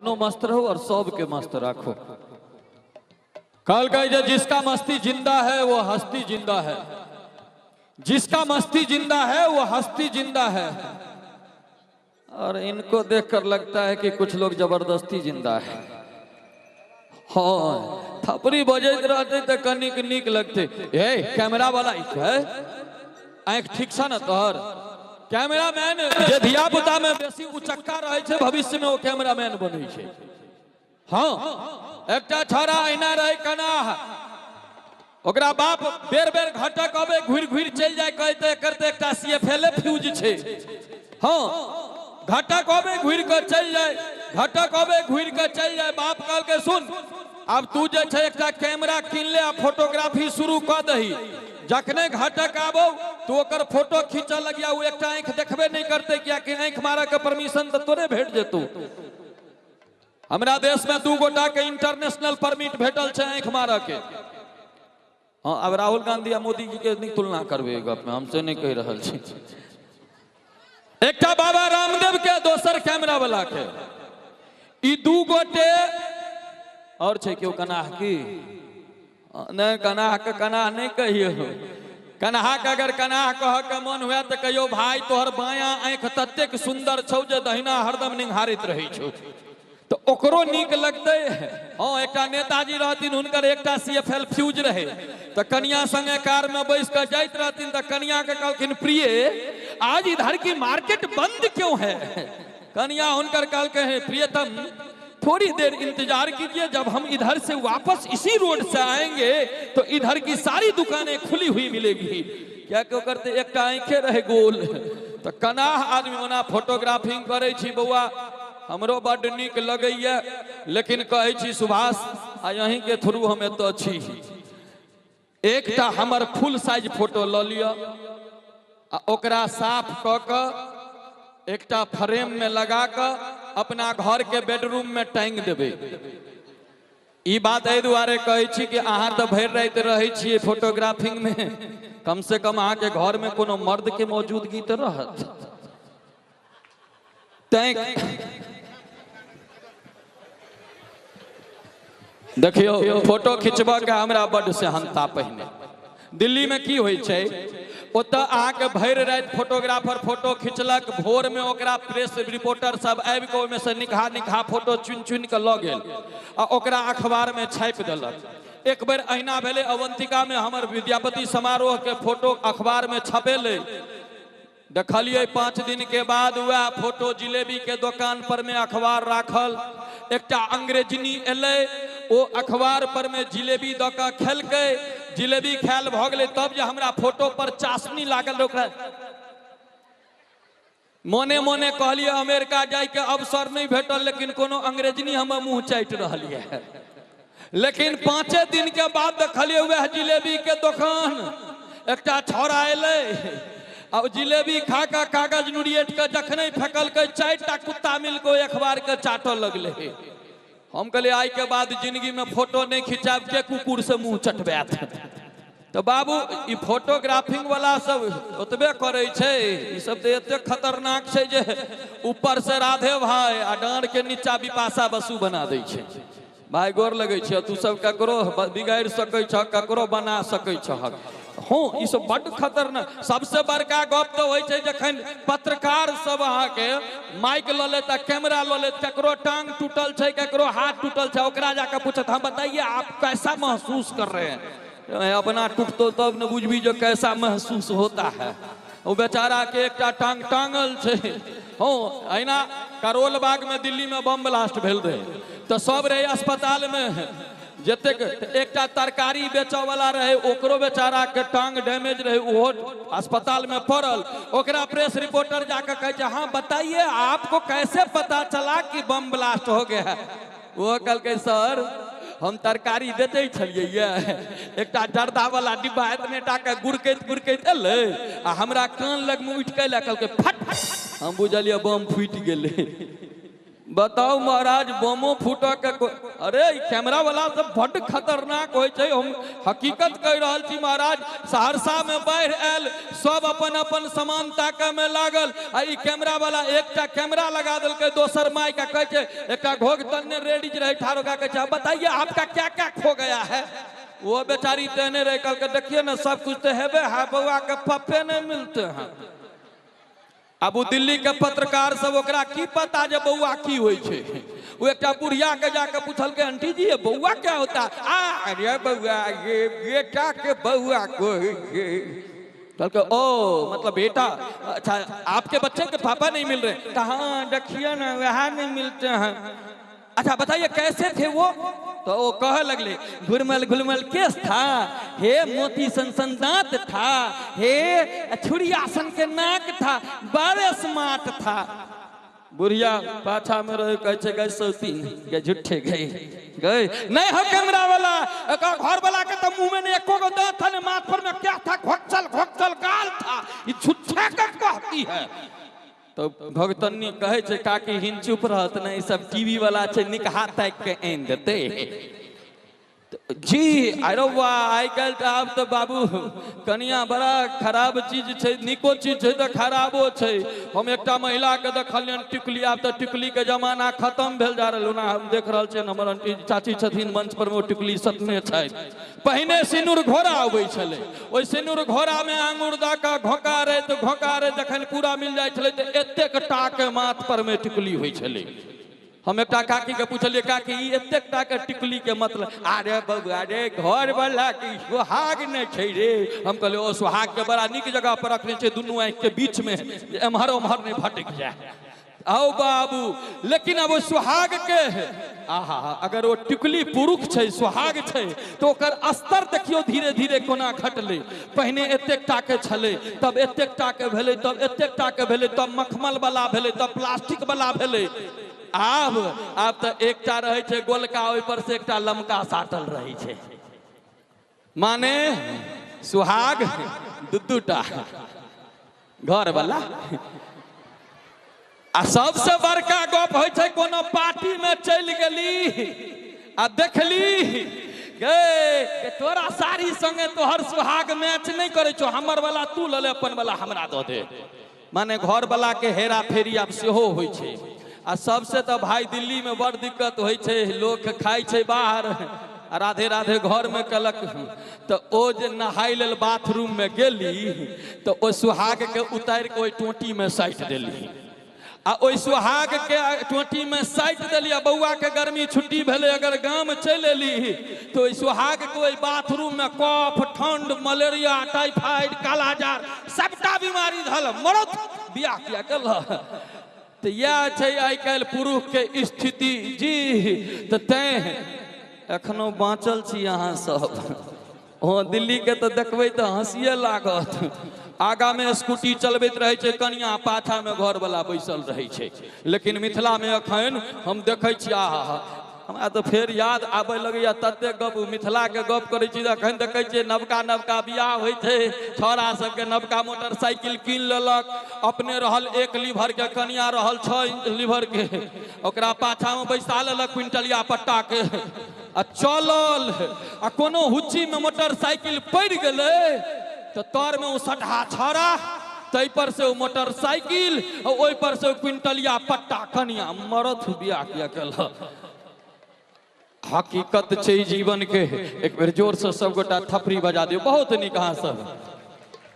अपनो मस्त रहू और सबके मस्त राखो। कहलकै जे जिसका मस्ती जिंदा है वो हस्ती जिंदा है, जिसका मस्ती जिंदा है वो हस्ती जिंदा है। और इनको देखकर लगता है कि कुछ लोग जबरदस्ती जिंदा है। हाँ, थपड़ी बजैत रहते तऽ कनिक नीक लगते। हे कैमरा वाला है, आँखि ठीक छ ने तोहर? कैमरामैन जे धिया पुता में बेसी उचक्का रहै छै भविष्य में ओ कैमरामैन बनै छै। हाँ, एकटा छौड़ा अहिना रहै कनाह, ओकरा बाप बेर बेर घटक अबै घुरि घुरि चलि जाय, कहते एकर तऽ एकटा सी एफ एल फ्यूज छै। हाँ, घटक अबै घुरि कऽ चलि जाय, घटक अबै घुरि कऽ चलि जाय। बाप कहलकै सुन, आब तू जे छै एकटा कैमरा कीन ले आ फोटोग्राफी शुरू कऽ दही, जखने घटक आबौ तू ओकर फोटो खींचऽ लगिया, ओ एकटा आँखि देखबे नहि करतै, कियाकि आँखि मारऽ के परमिशन तऽ तोरे भेट जेतौ। हमरा देश में 2 गोटा के इंटरनेशनल परमिट भेटल छै आँखि मारऽ के। हाँ, आब राहुल गांधी आ मोदी जी के नहि तुलना करबै गप में, हम से नहि कहि रहल छी। एकटा बाबा रामदेव के, दोसर कैमरा वाला के, ई 2 गोटे और छै केओ कनाह की? नहि, कनाह के कनाह नहि कहियौ। कन्हा के अगर कनाह कह के मन हुए तऽ कहियौ भाई तोहर बायां आँखि ततेक सुंदर छौ जे दहिना हरदम निहारैत रहै छौ, तऽ ओकरो नीक लगतै। हाँ, एकटा नेताजी रहथिन, हुनकर एकटा सी एफ एल फ्यूज रहे, तऽ कनिया संगे कार में बैस कऽ जाइत रहथिन, तऽ कनिया के कहलखिन प्रिय आज इधर की मार्केट बंद क्यों है? कनिया हुनकर कहलकै हे प्रियतम थोड़ी देर इंतजार कीजिए, जब हम इधर से वापस इसी रोड से आएंगे तो इधर की सारी दुकानें खुली हुई मिलेगी। क्या क्यों करते, एकटा आँखे रहे गोल। तो कनाह आदमी ओना फोटोग्राफिंग करै छी बौआ, हमरो बड्ड नीक लगैया, लेकिन कहै छी सुभाष आ यहीं के थ्रू हम एतऽ छी, एकटा हमर फुल साइज फोटो लऽ लिअ आ ओकरा साफ कऽ कऽ एकटा फ्रेम में लगा कऽ अपना घर के बेडरूम में टांगि देबै। ई बात एहि दुआरे कहै छी कि अहाँ तऽ भरि राति रहै छियै फोटोग्राफिंग में, कम से कम अहाँके घर में कोनो मर्द के मौजूदगी तऽ रहत। तैं देखियौ फोटो खिंचबऽ के हमरा बड्ड सेहनता। पहिने दिल्ली में की होइ छै, ओतऽ अहाँके भरि राति फोटोग्राफर फोटो खिंचलक, भोर में ओकरा प्रेस रिपोर्टर सब आबि कऽ ओहिमे से निकहा निकहा फोटो चुनि चुनि कऽ लऽ गेल आ ओकरा अखबार में छापि देलक। एक बेर अहिना भेलै अवंतिका में, हमर विद्यापति समारोह के फोटो अखबार में छपेलै, देखलियै 5 दिन के बाद वएह फोटो जिलेबी के दोकान पर में अखबार राखल। एकटा अंग्रेजनी एलै, ओ अखबार पर में जिलेबी दऽ कऽ खेलकै, जिलेबी खायल भऽ गेलै, तब जे हमरा फोटो पर चाशनी लागल रहै ओकरा मोने मोने कहलियै अमेरिका जाइके अवसर नहि भेटल, लेकिन कोनो अंग्रेजनी हमर मुँह चाटि रहल यऽ। लेकिन 5 दिन के बाद देखलियै वएह जिलेबी के दोकान, एकटा छौड़ा एलै आ ओ जिलेबी खा कऽ कागज नुरिएट कऽ जखने फेकलकै 4टा कुत्ता मिल कऽ ओहि अखबार के चाटऽ लगलै। हम कहलियै आइ के बाद जिंदगी में फोटो नहि खिंचायब, के कुकुर से मुँह चटबायत। तऽ बाबू ई फोटोग्राफिंग वाला सब ओतबे करै छै, ई सब तऽ एते खतरनाक छै जे ऊपर से राधे भाई आ डाँड़ के नीचा बिपाशा बसु बना दै छै। भाई गोर लगै छै, तू सब ककरो बिगाड़ि सकै छह, ककरो बना सकै छह। हँ, ई सब बड्ड खतरनाक। सबसे बड़का गप तऽ होइ छै जखन पत्रकार सब अहाँके माइक लऽ लेत आ कैमरा लऽ लेत, ककरो टांग टूटल छै, ककरो हाथ टूटल छै, ओकरा जाके पूछत हम बताइए आप कैसा महसूस कर रहे हैं? अपना टूटतो तब ने बुझबी जो कैसा महसूस होता है। ओ बेचारा के एकटा टांग टांगल छै। हँ, अहिना करोल बाग में दिल्ली में बम ब्लास्ट भेल रहे तऽ सब रहे अस्पताल में, जतेक एकटा तरकारी बेचऽ वाला रहे ओकरो बेचारा के टांग डैमेज रहे, ओहो अस्पताल में पड़ल। ओकरा प्रेस रिपोर्टर जाके कहै छै हाँ बताइए आपको कैसे पता चला कि बम ब्लास्ट हो गया है? वो कहलकै सर हम तरकारी बेचै छलियै ये, एकटा जर्दा वाला डिब्बा एतने टा के गुड़कैत गुड़कैत एलै आ हमरा कान लग में उठि के एलै, कहलकै फट, हम बुझलियै बम फूटि गेलै। बताउ महाराज, बमो फूटऽ के अरे ई कैमरा वाला सब बड्ड खतरनाक होइ छै। हम हकीकत कहि रहल छी महाराज, सहरसा में बाढ़ि आयल, सब अपन अपन सामान ताकऽ में लागल, आ ई कैमरा वाला एकटा कैमरा लगा देलकै, दोसर माइक, आ कहै छै एकटा घोघ तन्ने रेडीज रहै ठाढ़ होकर, कहै छै बताइए आपका क्या क्या खो गया है। वो बेचारी तेने रहे, कहलकै देखिए ना सब कुछ तो हेबे है, बउआ के पप्पे नहीं मिलते हैं। आब ओ दिल्ली के पत्रकार सब, ओकरा की पता जे बउआ की होइ छै। ओ एकटा बुढ़िया के जाके पूछलकै, आंटी जी ये बउआ क्या होता है? आ अरे बउआ ये बेटा के बउआ को होइ छै। कहलकै ओ मतलब बेटा, अच्छा आपके बच्चे के पापा नहीं मिल रहे? कहाँ देखिए ना वह नहीं मिलते हैं। अच्छा बताइए कैसे थे वो? तो वो कह लगले, घुरमल घुलमल केस था, हे मोती सन सन दांत था, हे छुरिया सन के नाक था, बड़े स्मार्ट था। बुढ़िया पाछा में रहे, कहै छै गए सौतीन गए झूठे गए गए नहीं हो कैमरा वाला, एकर घर वाला के तो मुंह में नहीं एको गो दांत था, ने माथ पर में क्या था, घोकचल घोकचल गाल था, ये झूठे का कहती है। तो भगतन्नी कहै छै काकी हिन चुप रहत ने, ई सब टीवी वाला छै, निकहा ताकि के आनि देतै जी। अरे वाह, आइ काल्हि तऽ आब तऽ बाबू कनिया बड़ा खराब चीज छै, नीको चीज छै तऽ खराबो छै। हम एकटा महिला के देखलियनि टिकुली, आब तऽ टिकुली के जमाना खत्म भेल जा रहल। ओना हम देख रहल छियनि हमर आंटी चाची छथिन मंच पर मे, ओ टिकुली सटने छथि। पहिने सिनुर घोड़ा अबै छलै, ओहि सिनुर घोड़ामे आंगुर दऽ कऽ घोकारैत घोकारैत जखन पूरा मिल जाइ छलै तऽ एतेक टाके माथ पर मे टिकुली होइ छलै। हम एकटा काकी के पूछलियै, काकी ई एतेक टाके टिकुली के मतलब? अरे बउआ रे, घर वाला के सुहाग नहि छै रे। हम कहलियै ओ सुहाग के बड़ा नीक जगह पर रखने छै, दुनू आँखि के बीच में, एम्हर ओम्हर नहि भटक जाय। आओ बाबू, लेकिन अब ओ सुहाग के आहा, अगर ओ टिकुली पुरुष छै, सुहाग छै, तऽ ओकर स्तर देखियौ धीरे धीरे कोना घटलै। पहिने एतेक टाके छलै, तब एतेक टाके भेलै, तब एतेक टाके भेलै, तब मखमल वाला भेलै, तब प्लास्टिक वाला भेलै। आब आब तऽ एकटा रहै छै गोलका, ओहि पर से एकटा लमका साटल रहै छै, माने सुहाग दू दूटा घर वाला। आ सबसे बड़का गप होइ छै, कोनो पार्टी में चलि गेली आ देखली गे तोरा साड़ी संगे तोहर सुहाग मैच नहीं करै छौ, हमर वाला तू लऽ ले, अपन वाला हमरा दऽ दे। माने घर वाला के हेरा फेरी आब सेहो होइ छै। आ सबसे तऽ भाई दिल्ली में बड़ दिक्कत होइ छै, लोक खाइ छै बाहर आ राधे राधे घर में कलक। तऽ ओ जे नहाय लेल बाथरूम में गेली तऽ ओ सुहाग के उतारि के ओहि टोटी में साटि देली, आ ओहि सुहाग के टोटी में साटि देली। आ बौआ के गर्मी छुट्टी भेलै, अगर गाम चलि एली तऽ ओहि सुहाग के ओहि बाथरूम में कफ, ठंड, मलेरिया, टाइफाइड, कालाजार सबटा बीमारी धल मरत बियाह किया केलह। तऽ इएह छै आइ काल्हि पुरुष के स्थिति जी। तऽ तैं एखनो बाँचल छी अहाँ सब। हँ, दिल्ली के तऽ देखबै तऽ हँसिए लागत। आगा में स्कूटी चलबैत रहै छै कनिया, पाछा में घर वाला बैसल रहै छै। लेकिन मिथिला में अखन हम देखै छी, आहा, हमरा तऽ फेर याद आबय लगैया ततेक गप मिथिला के गप करै छी। अखन देखै छियै नवका नवका बियाह होइ छै, छौड़ा सबके नवका मोटरसाइकिल कीन लेलक, अपने रहल 1 लीवर के, कनिया रहल 6 लीवर के, ओकरा पाछा में बैसा लेलक क्विंटलिया पट्टा के आ चलल। आ कोनो हुच्ची में मोटरसाइकिल पड़ि गेलै तऽ तर में ओ सटहा छौड़ा, तै पर से ओ मोटरसाइकिल, आ ओहि पर से ओ क्विंटलिया पट्टा कनिया मरत बियाह किया केलक। हकीकत छै जीवन के। एक बेर जोर से सब गोटा थपड़ी बजा दियौ। बहुत नीक, अहाँ सब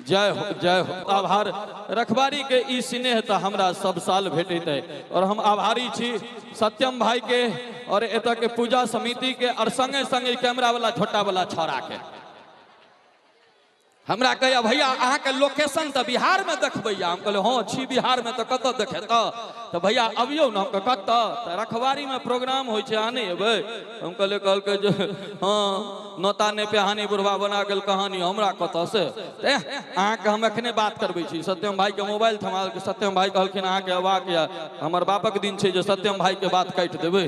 जय हो, जय हो। आभार। रखबारी के ई स्नेह तऽ हमरा सब साल भेटैत है और हम आभारी छी सत्यम भाई के और एतऽ के पूजा समिति के और संगे संगे कैमरा वाला छोटा वाला छौड़ा के। हमरा कहैया भैया अहाँके लोकेशन तऽ बिहार में देखबैया। हम कहलियै हँ छी बिहार में तऽ कतऽ देखेतऽ? तऽ भैया अबियौ ने। हम कहलियै कतऽ? तऽ रखबारी में प्रोग्राम होइ छै, अहाँ नहि एबै? हम कहलियै, कहलकै जे हँ नोता नहि पेहानी बुढ़वा बना गेल कहानी, हमरा कतऽ से? तऽ अहाँके हम एखने बात करबै छी। सत्यम भाई के मोबाइल थमा सत्यम भाई कहलखिन अहाँके अबाक यऽ, हमर बापक दिन छै जे सत्यम भाई के बात काटि देबै।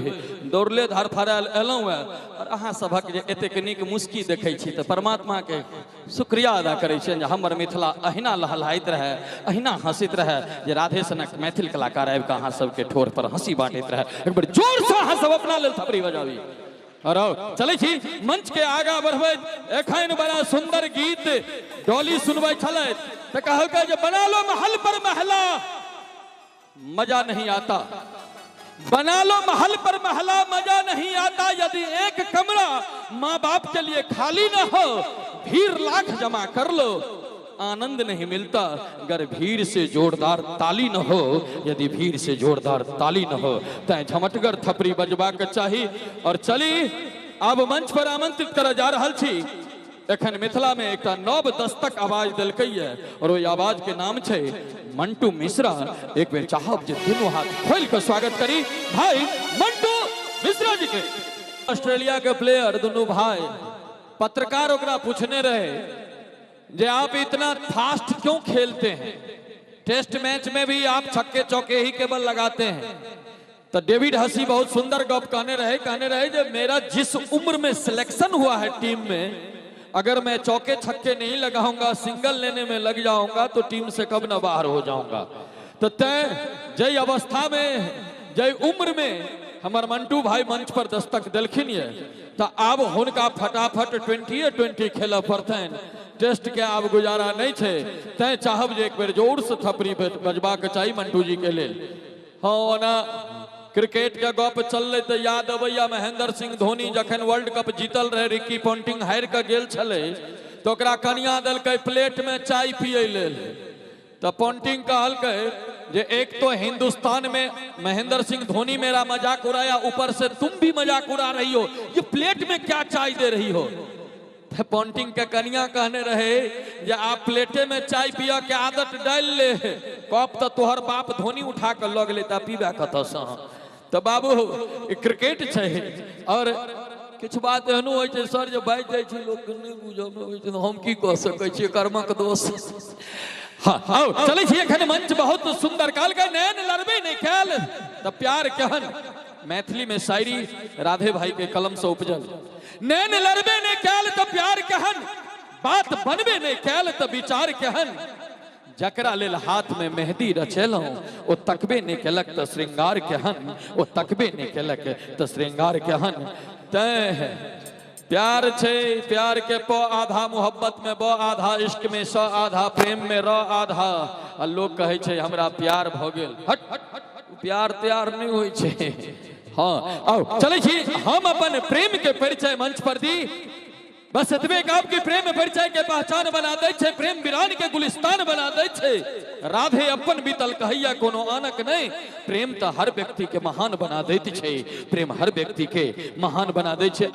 दौड़ले धड़फड़ायल एलहुँ हेँ और अहाँ सभक जे एतेक नीक मुस्की देखै छी तऽ परमात्मा के शुक्रिया अदा करै छियनि जे हमर मिथिला अहिना लहलहाइत रहै, अहिना हँसैत रहै, जे राधे सनक मैथिल कलाकार आबि कऽ कऽ अहाँ सबके ठोर पर हंसी बांटैत रहए। एक बेर जोर से अहाँ सब अपना लेल थपड़ी बजाबी। और आओ चलै छी मंच के आगा बढ़बैत। एखन बड़ा सुंदर गीत डॉली सुनबै छलथि तऽ कहलकै जे बना लो महल पर महला मजा नहीं आता, बना लो महल पर महला मजा नहीं आता, यदि एक कमरा माँ बाप के लिए खाली न हो, भीड़ लाख जमा कर लो आनंद नहीं मिलता, अगर भीड़ से जोरदार ताली न हो, यदि भीड़ से जोरदार ताली न हो। तैं झमटगर थपड़ी बजबाक चाही। और चली आब मंच पर आमंत्रित करऽ जा रहल छी। एखन मिथिला में एकटा नव दस्तक आवाज देलकै और ओहि आवाज के नाम छै मंटू मिश्रा। एक बेर चाहब जे दुनू हाथ खोलि कऽ स्वागत करी भाई मंटू मिश्रा जी के। ऑस्ट्रेलिया के प्लेयर दुनू भाई, पत्रकार ओकरा पूछने रहे जे आप इतना फास्ट क्यों खेलते हैं, टेस्ट मैच में भी आप छक्के चौके ही केवल लगाते हैं। तो डेविड हसी बहुत सुंदर गप कहने रहे, कहने रहे जे मेरा जिस उम्र में सिलेक्शन हुआ है टीम में, अगर मैं चौके छक्के नहीं लगाऊंगा, सिंगल लेने में लग जाऊंगा तो टीम से कब ना बाहर हो जाऊंगा। तो तय जय अवस्था में जय उम्र में हमर मंटू भाई मंच पर दस्तक देलखिन ये, तो आब हुनका फटाफट 20-20 खेलऽ पड़तनि, टेस्ट के आब गुजारा नहीं छै। तैं चाहब जे एक बेर जोर से थपड़ी बजबाक चाही मंटू जी के लेल। हाँ, ओना क्रिकेट के गप चललै तऽ याद अबैया महेंद्र सिंह धोनी जखन वर्ल्ड कप जीतल रहे, रिकी पॉन्टिंग हारि कऽ गेल छलै तऽ ओकरा कनिया देलकै प्लेट में चाय पियै लेल। तऽ पॉन्टिंग कहलकै जे एक तो हिंदुस्तान में महेंद्र सिंह धोनी मेरा मजाक उड़ाया, ऊपर से तुम भी मजाक उड़ा रही हो, ये प्लेट में क्या चाय दे रही हो। पॉन्टिंग के कनिया कहने रहे जे आप प्लेटे में चाय पिया के आदत डाल ले, कप तो तोहर बाप धोनी उठा के लग ले ता पीबा कतऽसँ। तऽ बाबू क्रिकेट छै और किछु बात एहनो होइ छै सर जे बाजि जाइ छै लोकके नहि बुझऽमे अबै छै, हम की कऽ सकै छियै, कर्मक दोष। हाँ आओ चलै छी एखन मंच बहुत सुंदर। कहलकै नैन लड़बे नहि कयल तऽ प्यार केहन, मैथिली में शायरी राधे भाई के कलम से उपजल। नैन लड़बे नहीं कैल तो प्यार केहन, बात बनबे नहीं कैल तो विचार केहन, जकरा लेल हाथ में मेहंदी रचेलहुँ ओ तकबे नहीं केलक तो श्रृंगार केहन, ओ तकबे नहीं केलक तो श्रृंगार केहन। तैं प्यार छै, प्यार के प आधा मोहब्बत में, ब आधा इश्क में, स आधा प्रेम में, र आधा, आ लोग कहै छै हमरा प्यार भ गेल। हट, प्यार त्यार नहीं होइ छै। हाँ आओ चलै छी हम अपन प्रेम के परिचय मंच पर दी। बस एतबे कहब कि प्रेम परिचय के पहचान बना दै छै, प्रेम वीरान के गुलिस्तान बना दै छै। राधे अपन बीतल कहैया कोनो आनक नहीं, प्रेम तऽ हर व्यक्ति के महान बना दैत छै, प्रेम हर व्यक्ति के महान बना दै छै।